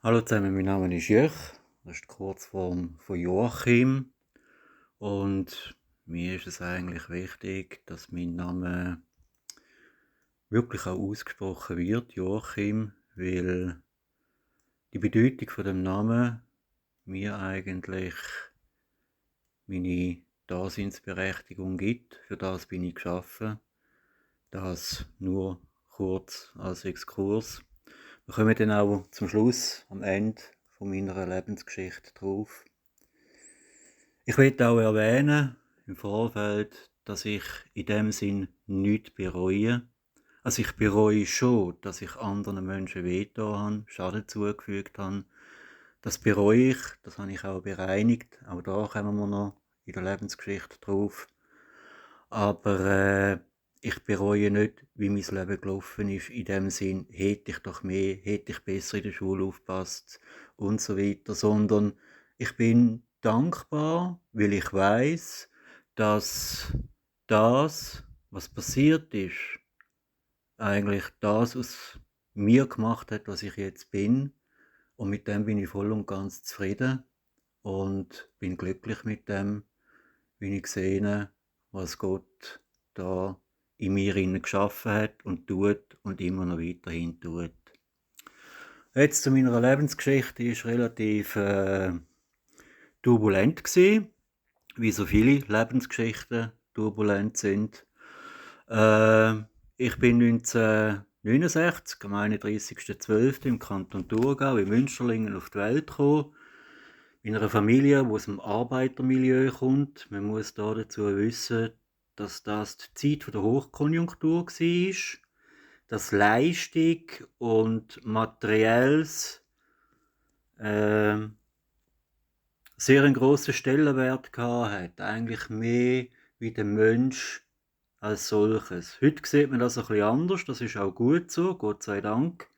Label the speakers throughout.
Speaker 1: Hallo zusammen, mein Name ist Jörg. Das ist die Kurzform von Joachim. Und mir ist es eigentlich wichtig, dass mein Name wirklich auch ausgesprochen wird, Joachim, weil die Bedeutung von dem Namen mir eigentlich meine Daseinsberechtigung gibt. Für das bin ich geschaffen. Das nur kurz als Exkurs. Wir kommen dann auch zum Schluss, am Ende von meiner Lebensgeschichte drauf. Ich will auch erwähnen im Vorfeld, dass ich in dem Sinn nichts bereue. Also ich bereue schon, dass ich anderen Menschen wehgetan habe, Schaden zugefügt habe. Das bereue ich, das habe ich auch bereinigt. Auch da kommen wir noch in der Lebensgeschichte drauf. Aber ich bereue nicht, wie mein Leben gelaufen ist. In dem Sinn, hätte ich doch mehr, hätte ich besser in der Schule aufgepasst und so weiter. Sondern ich bin dankbar, weil ich weiß, dass das, was passiert ist, eigentlich das aus mir gemacht hat, was ich jetzt bin. Und mit dem bin ich voll und ganz zufrieden und bin glücklich mit dem, wie ich sehe, was Gott da in mir geschaffen hat und tut und immer noch weiterhin tut. Jetzt zu meiner Lebensgeschichte, die ist relativ turbulent gewesen, wie so viele Lebensgeschichten turbulent sind. Ich bin 1969, am 31.12. im Kanton Thurgau in Münsterlingen auf die Welt gekommen. In einer Familie, die aus dem Arbeitermilieu kommt. Man muss da dazu wissen, dass das die Zeit der Hochkonjunktur war, dass Leistung und Materielles sehr einen grossen Stellenwert hat. Eigentlich mehr wie der Mensch als solches. Heute sieht man das ein bisschen anders, das ist auch gut so, Gott sei Dank.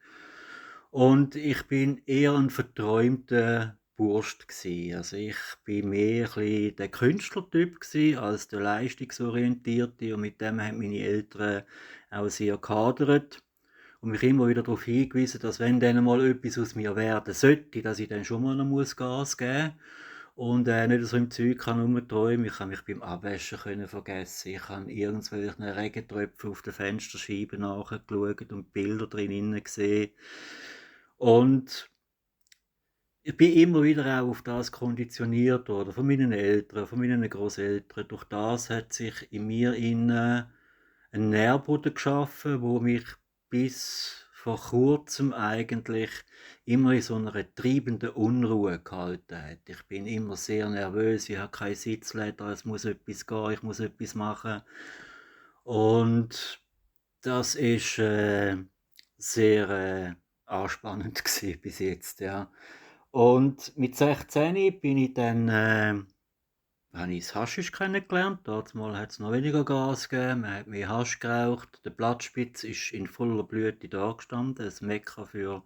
Speaker 1: Und ich bin eher ein verträumter Bursch gsi. Also ich bin mehr ein bisschen der Künstlertyp gsi als der leistungsorientierte, und mit dem haben meine Eltern auch sehr gehadert und mich immer wieder darauf hingewiesen, dass wenn dann mal etwas aus mir werden sollte, dass ich dann schon mal noch Gas geben muss und nicht so im Zeug kann rumträumen. Ich kann mich beim Abwaschen vergessen. Ich habe irgendwelchen Regentröpfen auf den Fensterscheiben nachgeschaut und Bilder drin gesehen. Und ich bin immer wieder auch auf das konditioniert worden, von meinen Eltern, von meinen Großeltern. Durch das hat sich in mir innen ein Nährboden geschaffen, wo mich bis vor kurzem eigentlich immer in so einer treibenden Unruhe gehalten hat. Ich bin immer sehr nervös, ich habe keine Sitzleder, es muss etwas gehen, ich muss etwas machen. Und das ist sehr anspannend gewesen bis jetzt, ja. Und mit 16 bin ich dann habe ich das Haschisch kennengelernt. Damals hat es noch weniger Gas gegeben, man hat mehr Hasch geraucht. Der Blattspitz ist in voller Blüte da gestanden, ein Mekka für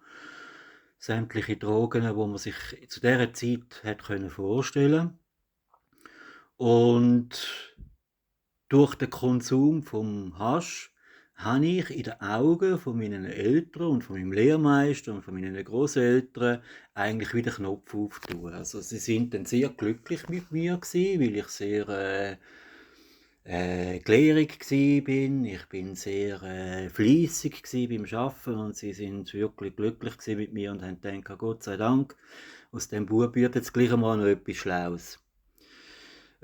Speaker 1: sämtliche Drogen, wo man sich zu dieser Zeit hat vorstellen. Und durch den Konsum vom Hasch habe ich in den Augen von meinen Eltern und von meinem Lehrmeister und von meinen Großeltern eigentlich wieder Knopf aufgetan. Also sie sind dann sehr glücklich mit mir gewesen, weil ich sehr gelehrig bin. Ich bin sehr fleissig beim Arbeiten und sie sind wirklich glücklich mit mir und haben gedacht, Gott sei Dank, aus dem Bub wird jetzt gleich einmal noch etwas Schlaues.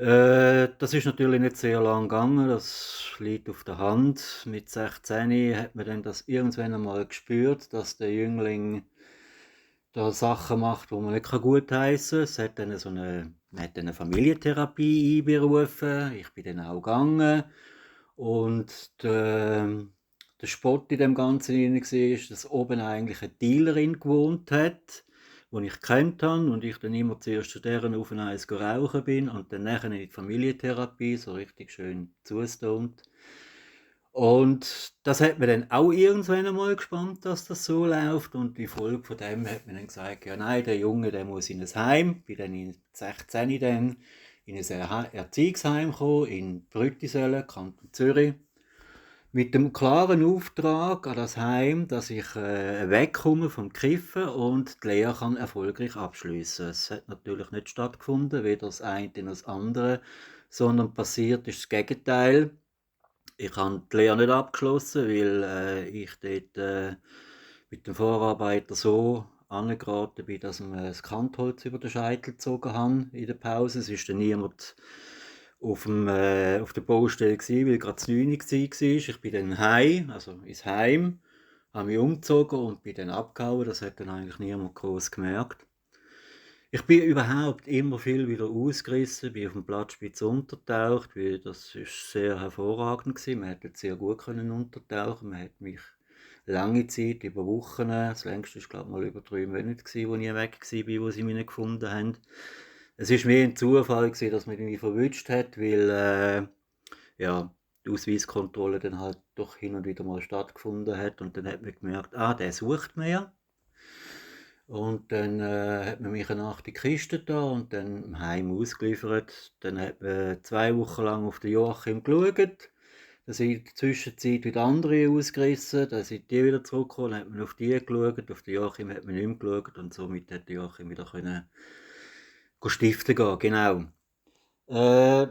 Speaker 1: Das ist natürlich nicht sehr lang gegangen, das liegt auf der Hand. Mit 16 hat man dann das irgendwann einmal gespürt, dass der Jüngling da Sachen macht, die man nicht gutheissen kann. Es hat dann man hat dann eine Familientherapie einberufen, ich bin dann auch gegangen. Und der Spott in dem Ganzen war, dass oben eigentlich eine Dealerin gewohnt hat, die ich kennt habe, und ich dann immer zuerst zu deren auf ein Eis rauchen bin und dann nachher in die Familientherapie, so richtig schön zustund. Und das hat mir dann auch irgendwann einmal gespannt, dass das so läuft, und die Folge von dem hat mir dann gesagt, ja nein, der Junge, der muss in ein Heim. Bin dann in 16 dann in ein Erziehungsheim gekommen, in Brüttisellen, Kanton Zürich. Mit dem klaren Auftrag an das Heim, dass ich wegkomme vom Kiffen und die Lehre kann erfolgreich abschließen. Es hat natürlich nicht stattgefunden, weder das eine noch das andere, sondern passiert ist das Gegenteil. Ich habe die Lehre nicht abgeschlossen, weil ich dort mit dem Vorarbeiter so angeraten bin, dass ich mir das Kantholz über den Scheitel gezogen habe in der Pause. Es ist dann niemand auf der Baustelle gewesen, weil gerade das 9 Uhr war. Ich bin dann heim, also ins Heim, habe mich umgezogen und bin dann abgehauen. Das hat dann eigentlich niemand groß gemerkt. Ich bin überhaupt immer viel wieder ausgerissen, bin auf dem Platzspitz untertaucht, weil das ist sehr hervorragend gewesen. Man hätte sehr gut können untertauchen. Man hat mich lange Zeit, über Wochen, das längste war glaube ich mal über 3 Monate gewesen, wo ich weg war, wo sie mich nicht gefunden haben. Es ist mehr ein Zufall gewesen, dass man mich verwünscht hat, weil ja, die Ausweiskontrolle dann halt doch hin und wieder mal stattgefunden hat und dann hat man gemerkt, der sucht man ja. Und dann hat man mich nach die Kiste da und dann im Heim ausgeliefert. Dann hat man 2 Wochen lang auf den Joachim geschaut. Dann sind in der Zwischenzeit wieder andere ausgerissen. Dann sind die wieder zurückgekommen, dann hat man auf die geschaut. Auf den Joachim hat man nicht mehr geschaut und somit hat der Joachim wieder können stiften gehen. Genau. Äh,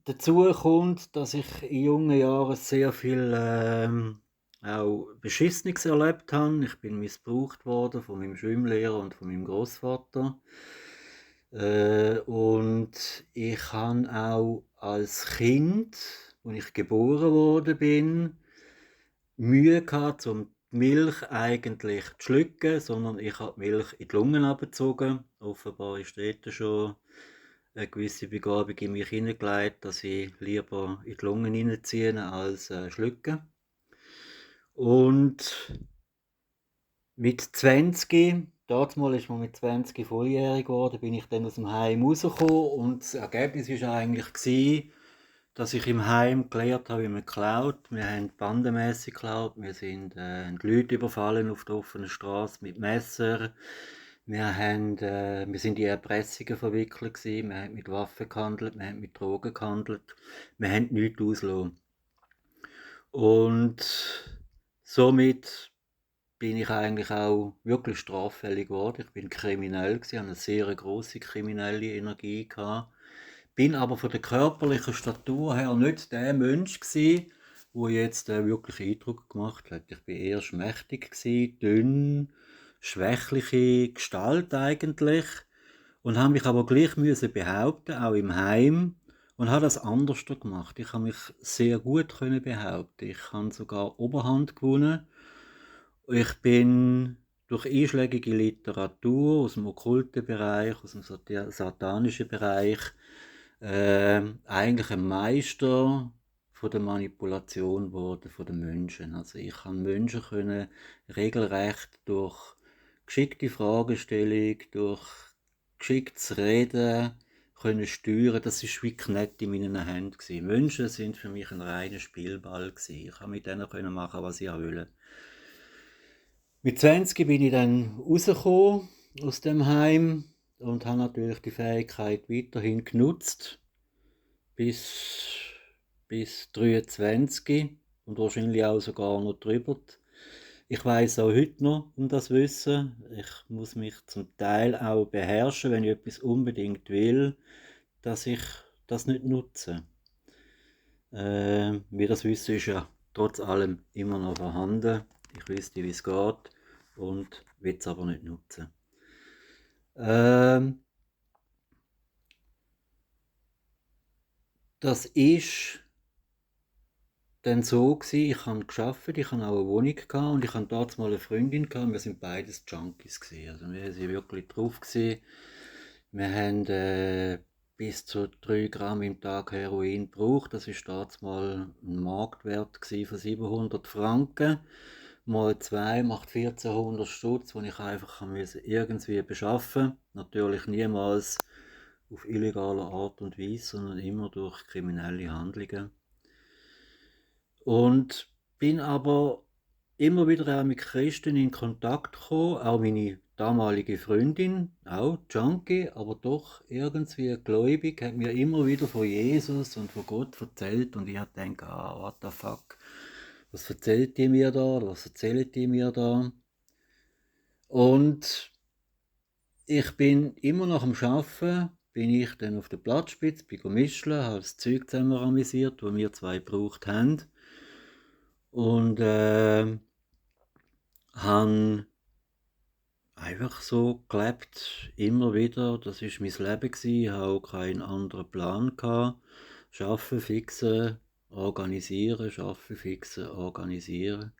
Speaker 1: Dazu kommt, dass ich in jungen Jahren sehr viel auch Beschissenes erlebt habe. Ich bin missbraucht worden von meinem Schwimmlehrer und von meinem Großvater. Und ich habe auch als Kind, als ich geboren worden bin, Mühe gehabt, um die Milch eigentlich zu schlucken, sondern ich habe die Milch in die Lungen abgezogen. Offenbar ist dort schon eine gewisse Begabung in mich hineingelegt, dass ich lieber in die Lungen hineinziehe als schlucken. Und mit 20, damals ist man mit 20 volljährig geworden, bin ich dann aus dem Heim rausgekommen und das Ergebnis war eigentlich, dass ich im Heim gelernt habe, wie man klaut. Wir haben bandenmässig geklaut, wir sind die Leute überfallen auf der offenen Straße mit Messer. Wir sind in Erpressungen verwickelt gewesen, wir haben mit Waffen gehandelt, wir haben mit Drogen gehandelt, wir haben nichts ausgelassen. Und somit bin ich eigentlich auch wirklich straffällig geworden. Ich bin kriminell gewesen, hatte eine sehr grosse kriminelle Energie gehabt. Bin aber von der körperlichen Statur her nicht der Mensch gewesen, der jetzt wirklich Eindruck gemacht hat. Ich bin eher schmächtig gewesen, dünn, schwächliche Gestalt eigentlich und habe mich aber gleich müssen behaupten, auch im Heim, und habe das anders gemacht. Ich habe mich sehr gut können behaupten. Ich habe sogar Oberhand gewonnen. Ich bin durch einschlägige Literatur aus dem okkulten Bereich, aus dem satanischen Bereich, eigentlich ein Meister von der Manipulation geworden von den Menschen. Also ich kann Menschen können regelrecht durch geschickte Fragestellung, durch geschicktes Reden können steuern. Das ist wie Knete in meinen Händen gewesen. Menschen sind für mich ein reiner Spielball gewesen. Ich habe mit denen können machen, was ich will. Mit 20 bin ich dann rausgekommen aus dem Heim und habe natürlich die Fähigkeit weiterhin genutzt bis 23 und wahrscheinlich auch sogar noch drüber. Ich weiß auch heute noch um das Wissen. Ich muss mich zum Teil auch beherrschen, wenn ich etwas unbedingt will, dass ich das nicht nutze. Wie das Wissen ist ja trotz allem immer noch vorhanden. Ich wüsste, wie es geht und will es aber nicht nutzen. Das ist dann so gewesen, ich habe gearbeitet, ich hatte auch eine Wohnung gehabt und ich hatte damals mal eine Freundin gehabt, wir sind beides Junkies gewesen. Also wir waren wirklich drauf gewesen. Wir haben bis zu 3 Gramm im Tag Heroin gebraucht. Das war damals mal ein Marktwert von 700 Franken. Mal 2 macht 1400 Stutz, die ich einfach irgendwie beschaffen musste. Natürlich niemals auf illegale Art und Weise, sondern immer durch kriminelle Handlungen. Und bin aber immer wieder auch mit Christen in Kontakt gekommen, auch meine damalige Freundin, auch Junkie, aber doch irgendwie gläubig, hat mir immer wieder von Jesus und von Gott erzählt und ich habe gedacht, what the fuck, Was erzählt die mir da oder was erzählen die mir da? Und ich bin immer nach dem Arbeiten, bin ich dann auf der Platzspitze, bin mischen, habe das Zeug zusammenramisiert, das wir zwei gebraucht haben. Und habe einfach so gelebt, immer wieder. Das ist mein Leben gewesen. Ich hatte auch keinen anderen Plan gehabt. Arbeiten, fixen, organisieren, arbeiten, fixen, organisieren.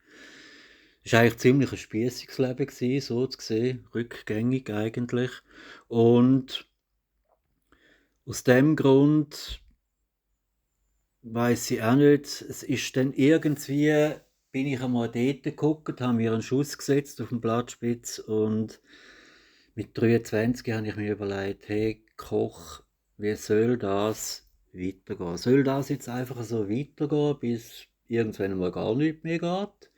Speaker 1: Es war eigentlich ziemlich ein spiessiges Leben gewesen, so zu sehen, rückgängig eigentlich. Und aus dem Grund weiß ich auch nicht, es ist dann irgendwie, bin ich einmal dort geguckt, habe mir einen Schuss gesetzt auf den Blattspitz und mit 23 habe ich mir überlegt, hey Koch, wie soll das weitergehen? Soll das jetzt einfach so weitergehen, bis irgendwann mal gar nichts mehr geht?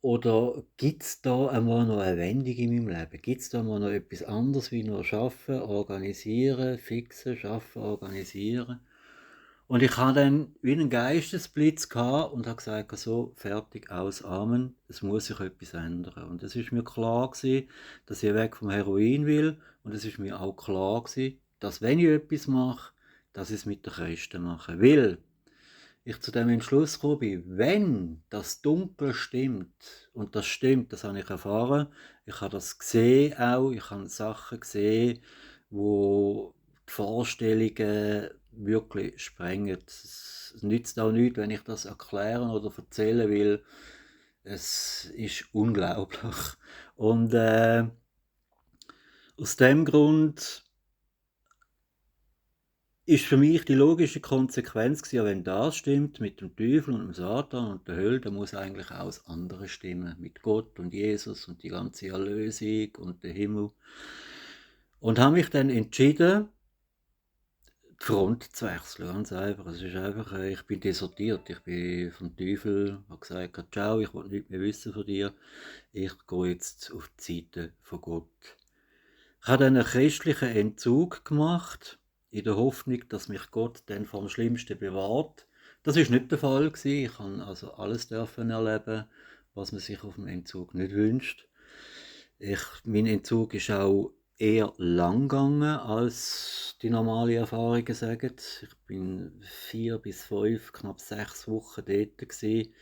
Speaker 1: Oder gibt es da einmal noch eine Wendung in meinem Leben? Gibt es da mal noch etwas anderes wie nur Arbeiten, Organisieren, Fixen, Arbeiten, Organisieren? Und ich hatte dann wie einen Geistesblitz gehabt und habe gesagt, so, fertig, aus, Amen, es muss sich etwas ändern. Und es ist mir klar gewesen, dass ich weg vom Heroin will. Und es ist mir auch klar gewesen, dass wenn ich etwas mache, dass ich es mit den Christen mache. Weil ich zu dem Entschluss gekommen bin, wenn das Dunkel stimmt, und das stimmt, das habe ich erfahren, ich habe das gesehen auch, ich habe Sachen gesehen, wo die Vorstellungen wirklich sprengen. Es nützt auch nichts, wenn ich das erklären oder erzählen will. Es ist unglaublich. Und aus dem Grund ist für mich die logische Konsequenz gewesen, ja, wenn das stimmt mit dem Teufel und dem Satan und der Hölle, dann muss eigentlich auch das andere stimmen, mit Gott und Jesus und die ganze Erlösung und der Himmel. Und habe mich dann entschieden, die Front zu wechseln, ganz einfach. Es ist einfach, ich bin desertiert, ich bin vom Teufel, habe gesagt, ciao, ich will nichts mehr wissen von dir, ich gehe jetzt auf die Seite von Gott. Ich habe dann einen christlichen Entzug gemacht, in der Hoffnung, dass mich Gott dann vom Schlimmsten bewahrt. Das ist nicht der Fall gewesen. Ich kann also alles dürfen erleben, was man sich auf dem Entzug nicht wünscht. Mein Entzug ist auch eher lang gegangen, als die normale Erfahrungen sagen. Ich bin 4 bis 5, knapp 6 Wochen dort gewesen.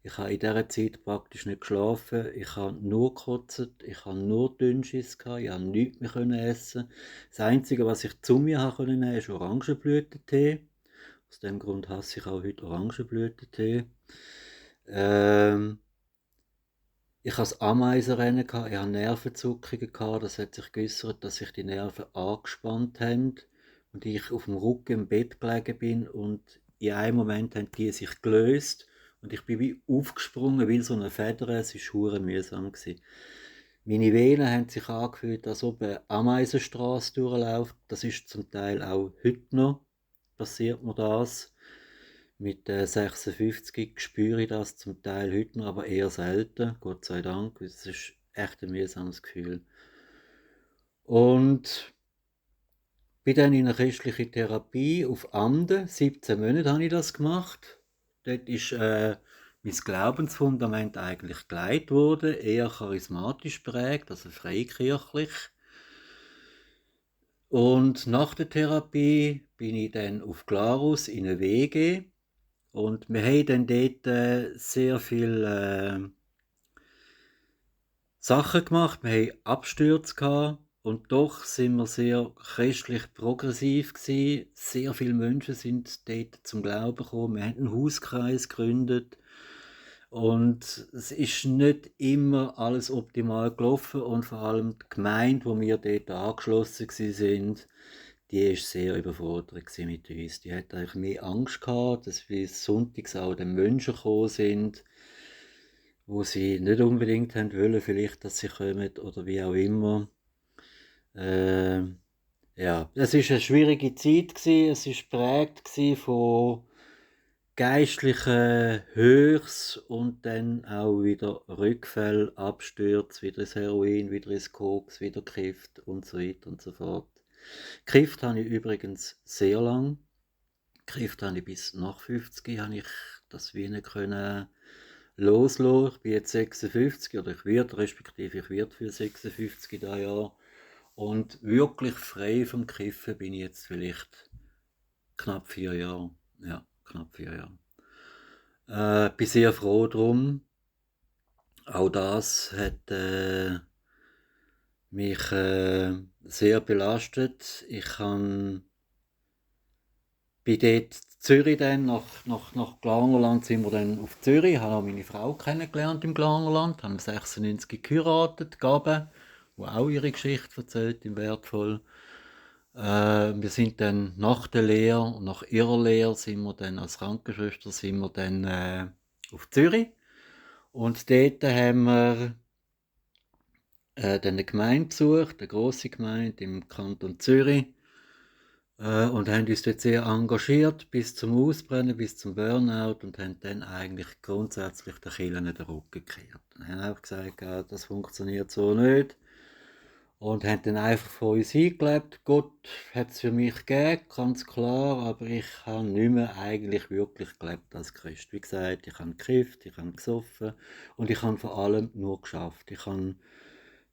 Speaker 1: Ich habe in dieser Zeit praktisch nicht geschlafen. Ich habe nur gekotzt, ich habe nur Dünnschiss gehabt, ich konnte nichts mehr essen. Das Einzige, was ich zu mir nehmen konnte, ist Orangenblütentee. Aus dem Grund hasse ich auch heute Orangenblütentee. Ich hatte Ameisenrennen, ich hatte Nervenzuckungen, das hat sich geäussert, dass sich die Nerven angespannt haben und ich auf dem Rücken im Bett gelegen bin und in einem Moment haben die sich gelöst und ich bin wie aufgesprungen wie so eine Feder, es war verdammt mühsam gewesen. Meine Venen haben sich angefühlt, als ob eine Ameisenstraße durchläuft. Das ist zum Teil auch heute noch, passiert mir das. Mit 56 spüre ich das zum Teil heute noch, aber eher selten, Gott sei Dank. Es ist echt ein mühsames Gefühl. Und bin dann in eine christliche Therapie auf Anden. 17 Monate habe ich das gemacht. Dort ist mein Glaubensfundament eigentlich geleitet worden, eher charismatisch prägt, also freikirchlich. Und nach der Therapie bin ich dann auf Glarus in eine WG. Und wir haben dann dort sehr viele Sachen gemacht. Wir hatten Abstürze gehabt, und doch sind wir sehr christlich progressiv gewesen. Sehr viele Menschen sind dort zum Glauben gekommen. Wir haben einen Hauskreis gegründet. Und es ist nicht immer alles optimal gelaufen. Und vor allem die Gemeinde, wo wir dort angeschlossen sind, die war sehr überfordert mit uns. Die hat eigentlich mehr Angst gehabt, dass wir sonntags auch den Menschen gekommen sind, wo sie nicht unbedingt haben wollen, vielleicht, dass sie kommen oder wie auch immer. Äh, ja, es ist eine schwierige Zeit gewesen. Es ist geprägt von geistlichen Höchst und dann auch wieder Rückfälle, Abstürze, wieder ins Heroin, wieder ins Koks, wieder gekifft und so weiter und so fort. Gekifft habe ich übrigens sehr lang. Gekifft habe ich bis nach 50, habe ich das wie nicht können loslassen. Ich bin jetzt 56 oder ich werde für 56 dieses Jahr. Und wirklich frei vom Kiffen bin ich jetzt vielleicht knapp 4 Jahre. Ja, knapp 4 Jahre. Bin sehr froh drum. Auch das hat mich sehr belastet. Bin dort in Zürich dann, nach Glarnerland sind wir dann auf Zürich, habe auch meine Frau kennengelernt im Glarnerland, haben 96 geheiratet, Gabe, wo auch ihre Geschichte erzählt, im Wertvoll. Wir sind dann nach der Lehre und nach ihrer Lehre sind wir dann als Krankenschwester sind wir dann auf Zürich und dort haben wir dann eine Gemeinde besucht, eine grosse Gemeinde im Kanton Zürich und haben uns dort sehr engagiert bis zum Ausbrennen, bis zum Burnout und haben dann eigentlich grundsätzlich den Kirchen den Rücken gekehrt. Wir haben einfach gesagt, das funktioniert so nicht. Und haben dann einfach von uns eingelebt. Gott hat es für mich gegeben, ganz klar, aber ich habe nicht mehr eigentlich wirklich gelebt als Christ. Wie gesagt, ich habe gekifft, ich habe gesoffen und ich habe vor allem nur geschafft. Ich habe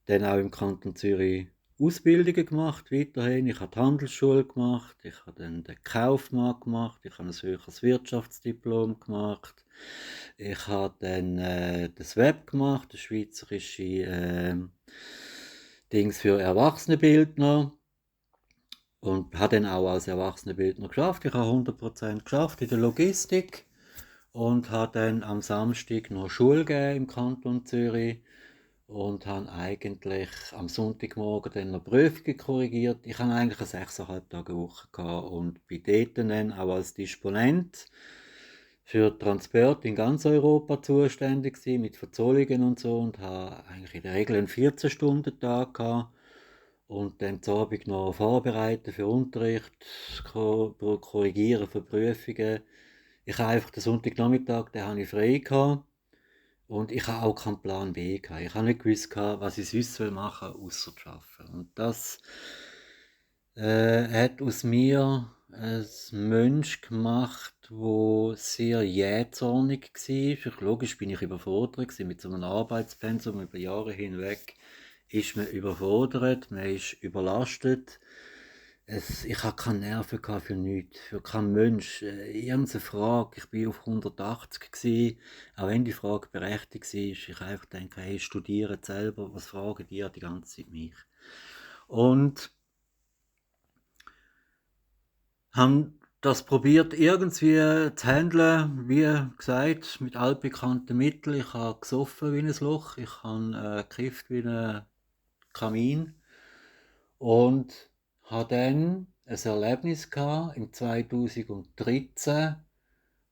Speaker 1: dann auch im Kanton Zürich Ausbildungen gemacht, weiterhin. Ich habe die Handelsschule gemacht, ich habe dann den Kaufmann gemacht, ich habe ein höheres Wirtschaftsdiplom gemacht, ich habe dann das Web gemacht, das schweizerische Dings für Erwachsenenbildner und habe dann auch als Erwachsenenbildner geschafft. Ich habe 100% geschafft in der Logistik und habe dann am Samstag noch Schule gegeben im Kanton Zürich und habe eigentlich am Sonntagmorgen dann noch Prüfungen korrigiert. Ich habe eigentlich eine 6,5 Tage Woche gehabt und bin dort dann auch als Disponent für Transport in ganz Europa zuständig gewesen, mit Verzollungen und so und habe eigentlich in der Regel einen 14-Stunden-Tag gehabt und dann zu Abend noch vorbereiten für Unterricht, korrigieren für Prüfungen. Ich habe einfach den Sonntagnachmittag, den habe ich frei gehabt und ich habe auch keinen Plan B gehabt. Ich habe nicht gewusst, was ich sonst machen will, ausser zu arbeiten. Und das hat aus mir ein Mensch gemacht, der sehr jähzornig war. Logisch bin ich überfordert gewesen. Mit so einem Arbeitspensum über Jahre hinweg ist man überfordert, man ist überlastet. Ich hatte keine Nerven für nichts, für keinen Mensch. Irgendeine Frage, ich war auf 180 gewesen, auch wenn die Frage berechtigt war, ich einfach denke, hey, studiert selber, was fragen die die ganze Zeit mich? Und haben das probiert irgendwie zu handeln, wie gesagt, mit altbekannten Mitteln. Ich habe gesoffen wie ein Loch, ich habe gekifft wie ein Kamin und habe dann ein Erlebnis gehabt im 2013,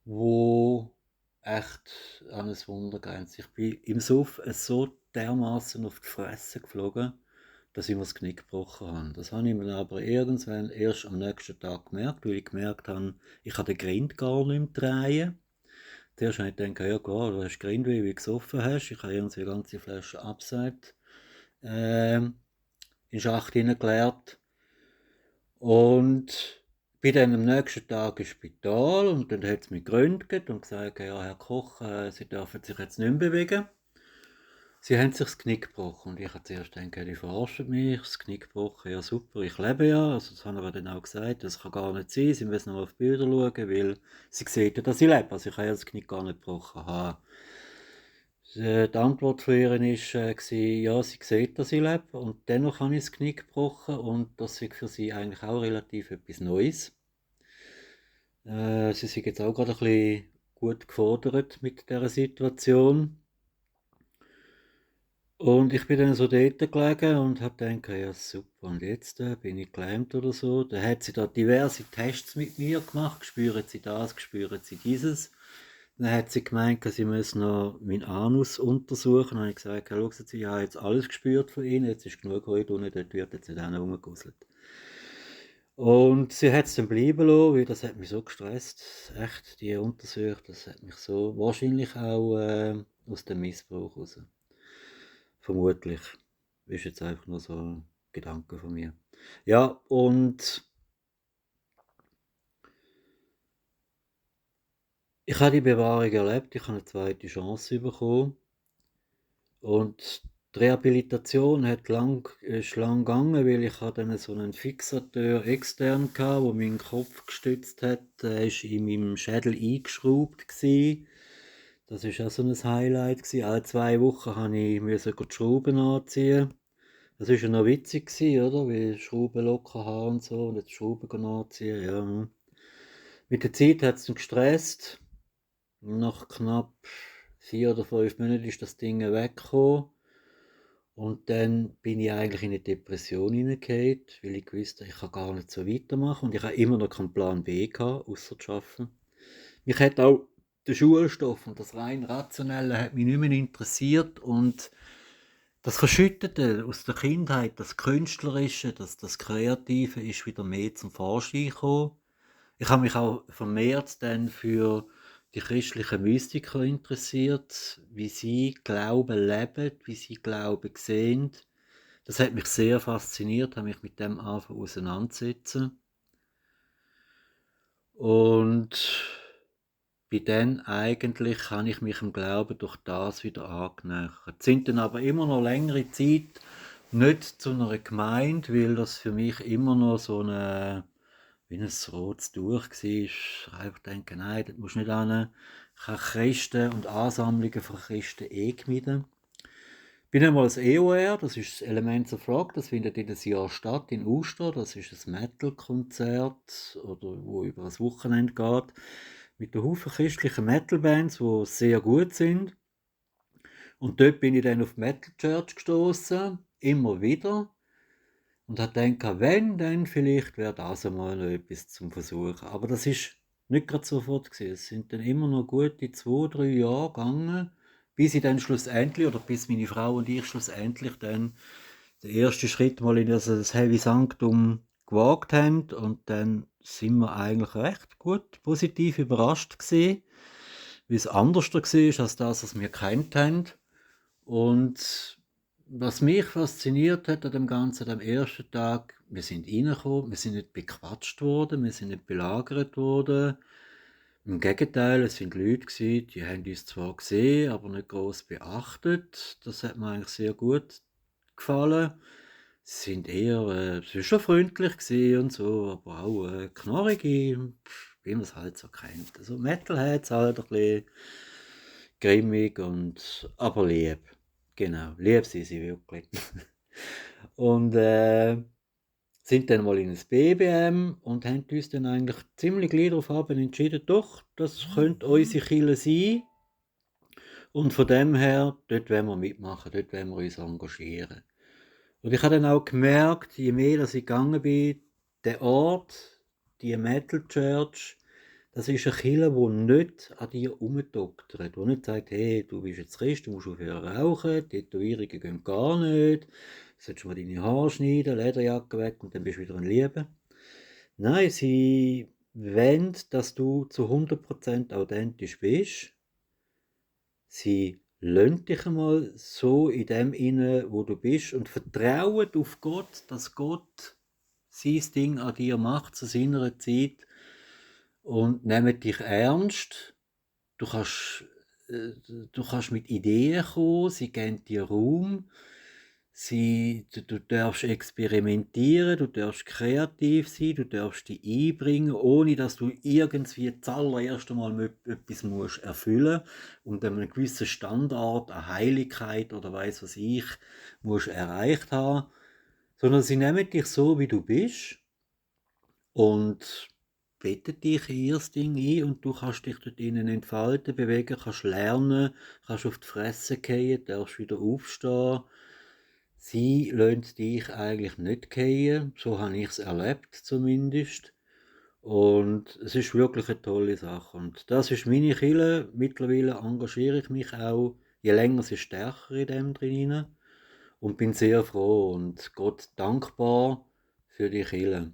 Speaker 1: wo echt an ein Wunder grenzt. Ich bin im Suff so dermaßen auf die Fresse geflogen, dass ich mir das Knick gebrochen habe. Das habe ich mir aber irgendwann erst am nächsten Tag gemerkt, weil ich gemerkt habe, ich kann den Grind gar nicht mehr drehen. Zuerst habe ich gedacht, ja klar, du hast Grind, wie du gesoffen hast. Ich habe irgendwie eine ganze Flasche Abseit in den Schacht hineingeleert. Und bin dann am nächsten Tag ins Spital und dann hat es mich geröntgt und gesagt, ja, Herr Koch, Sie dürfen sich jetzt nicht mehr bewegen. Sie haben sich das Knick gebrochen und ich habe zuerst gedacht, die verarschen mich, das Knick gebrochen, ja super, ich lebe ja, also das haben wir dann auch gesagt, das kann gar nicht sein, Sie müssen noch auf die Bilder schauen, weil Sie sehen ja, dass ich lebe, also ich kann ja das Knick gar nicht gebrochen haben. Die Antwort von ihr war, ja, sie sieht, dass ich lebe und dennoch habe ich das Knick gebrochen und das ist für sie eigentlich auch relativ etwas Neues. Sie sind jetzt auch gerade ein bisschen gut gefordert mit dieser Situation. Und ich bin dann so dort gelegen und habe gedacht, ja super, und jetzt bin ich gelähmt oder so. Da hat sie da diverse Tests mit mir gemacht, spüren Sie das, spüren Sie dieses. Dann hat sie gemeint, sie müsse noch meinen Anus untersuchen. Dann habe ich gesagt, ja, schauen Sie, ich habe jetzt alles gespürt von Ihnen, jetzt ist genug heute unten, dort wird jetzt nicht einer rumgegusselt. Und sie hat es dann bleiben lassen, weil das hat mich so gestresst. Echt, die Untersuchung, das hat mich so, wahrscheinlich auch aus dem Missbrauch raus. Vermutlich. Ist jetzt einfach nur so ein Gedanke von mir. Ja, und Ich habe die Bewahrung erlebt, ich habe eine zweite Chance bekommen und die Rehabilitation ist lang gegangen, weil ich hatte dann so einen Fixateur extern hatte, der meinen Kopf gestützt hat. Der war in meinem Schädel eingeschraubt gsi. Das war auch so ein Highlight gsi. Alle 2 Wochen musste ich die Schrauben anziehen. Das war ja noch witzig gsi, oder? Weil Schrauben locker haben und so und jetzt Schrauben anziehen, ja. Mit der Zeit hat's dann gestresst. Nach knapp 4 oder 5 Monaten ist das Ding weggekommen. Und dann bin ich eigentlich in eine Depression hineingefallen, weil ich wusste, ich kann gar nicht so weitermachen. Und ich habe immer noch keinen Plan B gehabt, ausser zu arbeiten. Mich hat auch der Schulstoff und das rein Rationelle hat mich nicht mehr interessiert. Und das Verschüttete aus der Kindheit, das Künstlerische, das Kreative ist wieder mehr zum Vorschein gekommen. Ich habe mich auch vermehrt dann für die christlichen Mystiker interessiert, wie sie Glauben leben, wie sie Glauben sehen. Das hat mich sehr fasziniert, habe mich mit dem angefangen auseinanderzusetzen. Und bin dann eigentlich, habe ich mich dem Glauben durch das wieder angenähert. Sind dann aber immer noch längere Zeit nicht zu einer Gemeinde, weil das für mich immer noch so eine wie ein rotes Tuch war. Ich einfach denke, nein, das musst du nicht hin. Ich habe Christen und Ansammlungen von Christen gemieden. Ich bin einmal als EOR, das ist das Elements of Rock, das findet jedes Jahr statt in Uster. Das ist ein Metal-Konzert, oder wo über ein Wochenende geht, mit einem Haufen christlichen Metal-Bands, die sehr gut sind. Und dort bin ich dann auf Metal Church gestoßen, immer wieder. Und habe gedacht, wenn, dann vielleicht wäre das einmal noch etwas zum Versuchen. Aber das ist nicht gerade sofort gewesen. Es sind dann immer noch gute 2, 3 Jahre gegangen, bis ich dann schlussendlich, oder bis meine Frau und ich schlussendlich dann den ersten Schritt mal in das Heavy Sanctum gewagt haben. Und dann sind wir eigentlich recht gut positiv überrascht gewesen, wie es anders war als das, was wir gekannt haben. Und was mich fasziniert hat an dem Ganzen, am ersten Tag, wir sind reingekommen, wir sind nicht bequatscht worden, wir sind nicht belagert worden. Im Gegenteil, es sind Leute gewesen, die haben uns zwar gesehen, aber nicht groß beachtet. Das hat mir eigentlich sehr gut gefallen. Sie sind eher, sie sind schon freundlich gewesen und so, aber auch knorrige, wie man es halt so kennt. Also Metalheads halt ein bisschen grimmig und aber lieb. Genau, lieb sind sie wirklich. Und sind dann mal in ein BBM und haben uns dann eigentlich ziemlich gleich darauf entschieden, doch, das könnte unsere Kirche sein. Und von dem her, dort wollen wir mitmachen, dort wollen wir uns engagieren. Und ich habe dann auch gemerkt, je mehr dass ich gegangen bin, der Ort, die Metal Church, das ist eine Kirche, die nicht an dir herumdoktert, die nicht sagt, hey, du bist jetzt Christ, du musst aufhören rauchen, Tätowierungen gehen gar nicht, du solltest mal deine Haare schneiden, Lederjacke weg und dann bist du wieder ein Liebe. Nein, sie wollen, dass du zu 100% authentisch bist. Sie lassen dich einmal so in dem inne, wo du bist und vertrauen auf Gott, dass Gott sein Ding an dir macht zu seiner Zeit und nehmen dich ernst. Du kannst, äh, du kannst mit Ideen kommen, sie geben dir Raum. Du darfst experimentieren, du darfst kreativ sein, du darfst dich einbringen, ohne dass du irgendwie zuallererst einmal etwas musst erfüllen und einen gewissen Standard, eine Heiligkeit oder weiss was ich, musst erreicht haben. Sondern sie nehmen dich so, wie du bist und bettet dich in ihr Ding ein und du kannst dich dort innen entfalten, bewegen, kannst lernen, kannst auf die Fresse fallen, darfst wieder aufstehen. Sie lassen dich eigentlich nicht fallen, so habe ich es erlebt zumindest. Und es ist wirklich eine tolle Sache. Und das ist meine Kirche. Mittlerweile engagiere ich mich auch, je länger sie stärker in dem drin und bin sehr froh und Gott dankbar für die Kirche.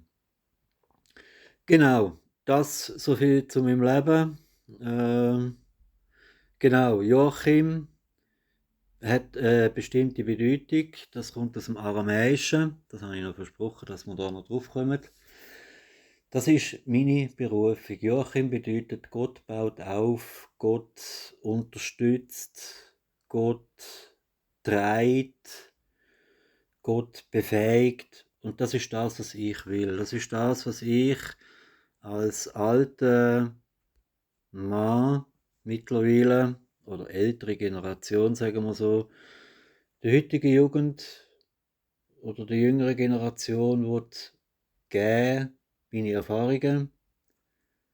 Speaker 1: Genau, das so viel zu meinem Leben. Genau, Joachim hat eine bestimmte Bedeutung. Das kommt aus dem Aramäischen. Das habe ich noch versprochen, dass wir da noch drauf kommen. Das ist meine Berufung. Joachim bedeutet, Gott baut auf, Gott unterstützt, Gott trägt, Gott befähigt. Und das ist das, was ich will. Das ist das, was ich als alter Mann mittlerweile oder ältere Generation, sagen wir so, der heutigen Jugend oder der jüngeren Generation wird geben, meine Erfahrungen,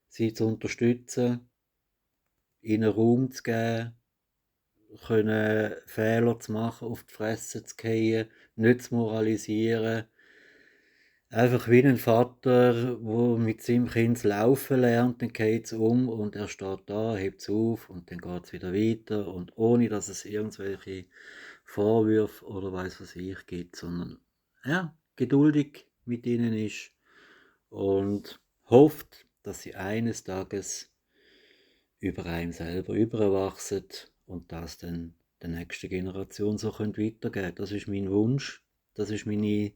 Speaker 1: sie zu unterstützen, ihnen Raum zu geben, können Fehler zu machen, auf die Fresse zu fallen, nicht zu moralisieren. Einfach wie ein Vater, der mit seinem Kind das Laufen lernt, dann geht es um und er steht da, hebt es auf und dann geht es wieder weiter und ohne, dass es irgendwelche Vorwürfe oder weiß was ich gibt, sondern ja, geduldig mit ihnen ist und hofft, dass sie eines Tages über einem selber überwachsen und das dann der nächsten Generation so weitergeben können. Das ist mein Wunsch, das ist meine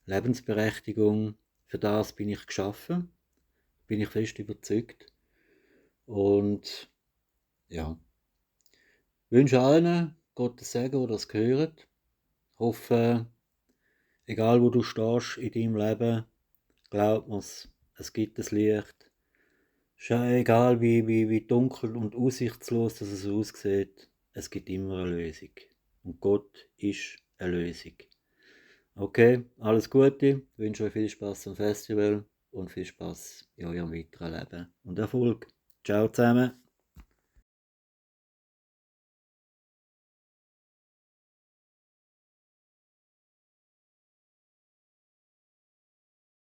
Speaker 1: Lebensberechtigung. Für das bin ich geschaffen, bin ich fest überzeugt. Und ja, wünsche allen Gottes Segen, die das hören. Hoffe, egal wo du stehst in deinem Leben, glaub mir's, es gibt das Licht. Egal wie dunkel und aussichtslos das es aussieht, es gibt immer eine Lösung. Und Gott ist eine Lösung. Okay, alles Gute, wünsche euch viel Spaß am Festival und viel Spaß in eurem weiteren Leben und Erfolg. Ciao zusammen.